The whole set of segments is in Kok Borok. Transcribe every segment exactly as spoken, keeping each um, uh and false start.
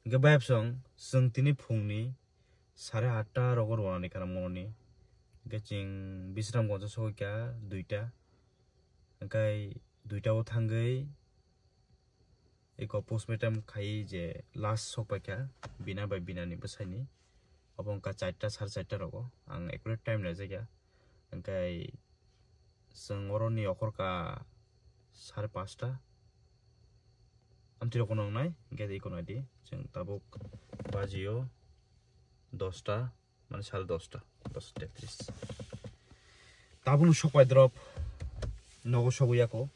Hwnkhe bayapsong chwng tini phungni sare atta rogo rwnani kana mononi. Hwnkhe chwng Bisramgonjo sogwi kha duita. Hwnkhe duita o thangwi eko postmortem khai je last sokpaikha bina bai binani bwsaini. Obo wngkha charta, sare charta rogo. Ang accurate time naijakya. Hwnkhe chwng oroni okhorkha sare pasta. Amtwi rokno wngnai, hwnkhe eko naidi. Chwng tabuk bajio dosta, mane sare dosta, dosta tetris. Tabukno sokpai drop nogo sogwi yako.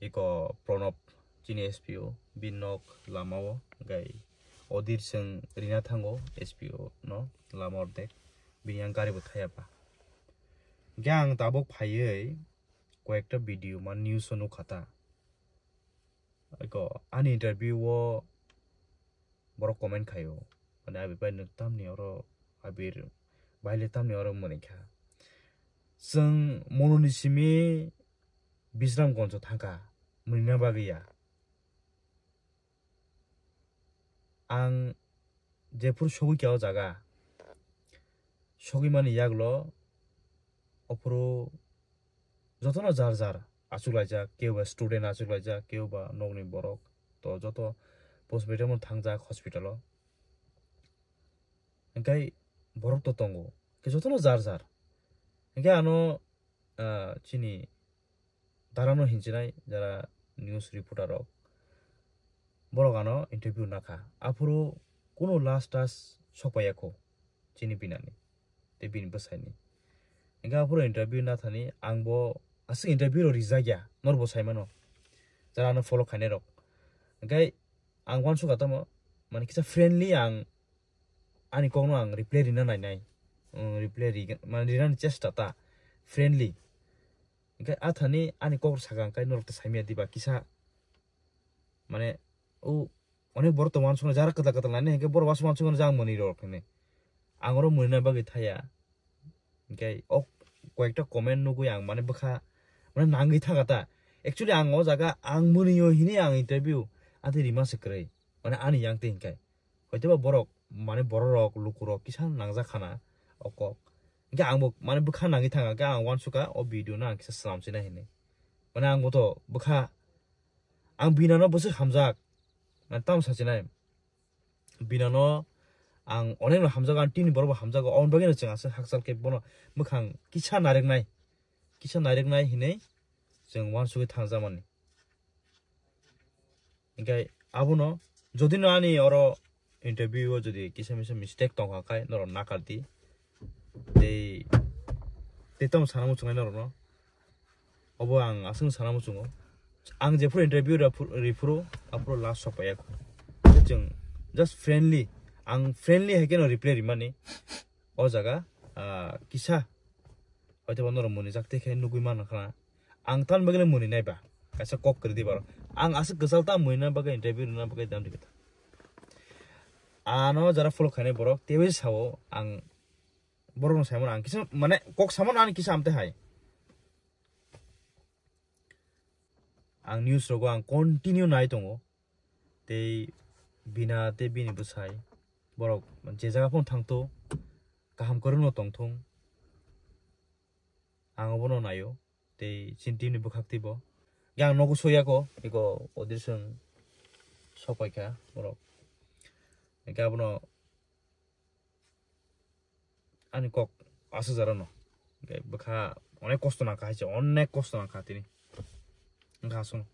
Eko Pranab chini S P O, bini nok lama o, hwnkhe Odir chwng rina thango S P O no lama ordek. Bini yang gari bo thaya pa. Hwnkhe ang tabuk phaiwi koyekta video ma news o nukha ta. Eko ani interview o borok comment khaio. Mane Abir bai nwk tamni oro, Abir bai le tamni oro mwnwi kha. Chwng mononi simi Bisramgonjo thangkha, mwnwina bagwi ya. Ang jephuru sogwi kha o jaga, sogwi mani yaklo ophuru jotono jar jar achuk laijak, kebo student achuk laijak, kebo nokni borok, to joto postmortem thangjak hospital o. Hwnkhe borok to tongo, khe jotono jar jar. Hwnkhe ano, ah, chini darano hinchinai jara news reporter rok, borok ano interview nakha. Aphuru kunu last touch sokpaiya kho chini binani tei bini bwsaini. Hwnkhe aphuru interview nathani ang bo aswk interview rok rijak ya, norbo saimano, jara ano follow khainai rok. Hwnkhe ang uansukha tamo, mane kisa friendly ang ani kokno ang reply rina nainai. Reply ri, mane rinani chesta ta, friendly. Hwnkhe athani ani kok sakha hwnkhe norok ta saimaya diba kisa. Mane o onek borok tongo uansuknai jara kwtal kwtal nani hwnkhe borok uansuk uansuk jang mwnwi rok hwnwi. Ang oro mwnwina bagwi thaya. Hwnkhe o koyekta comment nugwi ang mane bwkha mane nangwi thangkha ta. Actually ang o jaga ang mwnwi o hinwi ang interview ati rima se kwrwi. Mane ani yang twi hwnkhe. Hoitoba borok mane borok rok luku rok kisa nangjak khana o kok. Hwnkhe ang bo mane bwkha nangwi thangkha hwnkhe ang uansukha o video no ang kisa slam sina hinwi. Mane ang bo to bwkha ang binano bwswk hamjak. Mane tamo sachinai. Binano ang onekno hamjago, ang tini borokbo hamjago, aboni bagwino chwng aswk hakchal khe bono bwkhang kisa nariknai, kisa nariknai hinwi chwng uansugwi thangjakmani. Hwnkhe abono jodino ani oro interview o jodi kisa misa mistake tongkha khai norok nakardi. Tei, tei tamo sana muchungnai norokno. Obo ang aswk sana muchungo. Ang jephuru interview riphu-, riphuru, aphuru last sokpaiya kho. Chwng just friendly, ang friendly hai kheno reply rimani. O jaga, ah, kisa hoitoba norok mwnwi jak tei khe nugwi mankhana. Ang tamni bagwi mwnwi nai ba, kaisa kok kwrwi di baro. Ang aswk kwchal ta mwnwi na bagwi interview rwna bagwi dam di kwtal. Ano jara follow khainai borok teibo sao ang borokno saimano ang kisa mane kok samano ani kisa amte hai. Ang news rogo ang continue nai tongo. Tei bina tei bini bwsai borok je jaga phano thangto kaham kwrwngno tongthung. Ang obono naio tei chini team ni bwkhak teibo. Yang nogo soyako eko audition sokpaikha borok. Eke abono ani kok aswk jara no. Hwnkhe bwkha onek kosto nangkha hai se, onek kosto nangkha tini. Wngkha aswk no.